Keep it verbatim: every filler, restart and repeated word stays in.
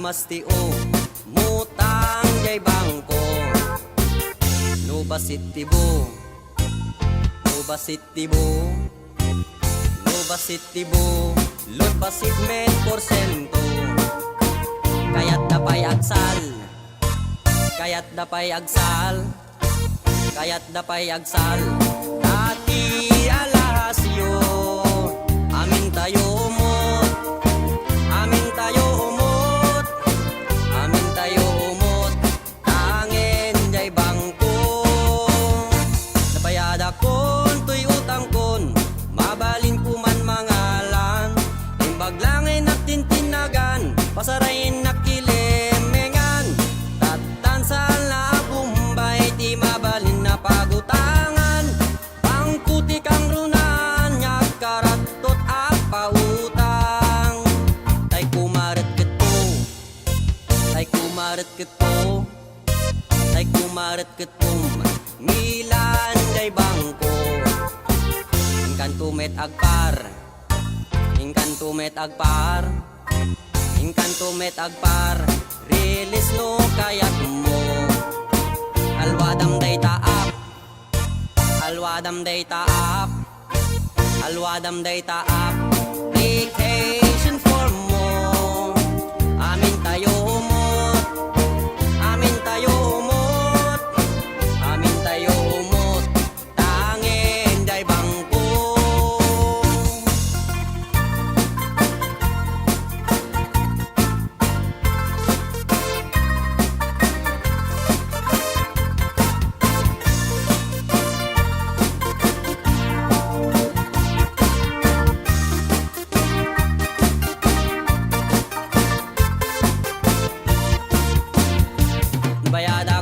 Mastio, mutang jay bangko. No bassit ti bu, no bassit ti bu, no bassit ti bu, lod bassit met porsiento. Kayatda pay agsal, kayatda pay agsal, kayatda pay agsal. Dati alasyo, amintayo umot, amintayo umot, amintayo umot. Tangin jay bangko. Nabayadakon toy utangkon, mabalinko man mangalan. Imbag la ngay nagtintinagan, pasarayennak kilimengan. Tattan saan la a bumbay ti mabalin a pagutangan. Bangko ti kangrunan nga agkarattot a pautang. Tay kumaret ketko, tay kumaret ketko, tay kumaret ketko, milan jay bangko. Inkanto met agpar, inkanto met agpar, inkanto met agpar, release no kayatmo. Alwadam dayta app, alwadam dayta app, alwadam dayta application form mo. Amintayo umot, amintayo umot, amintayo umot. Tangin jay bangko. Bayada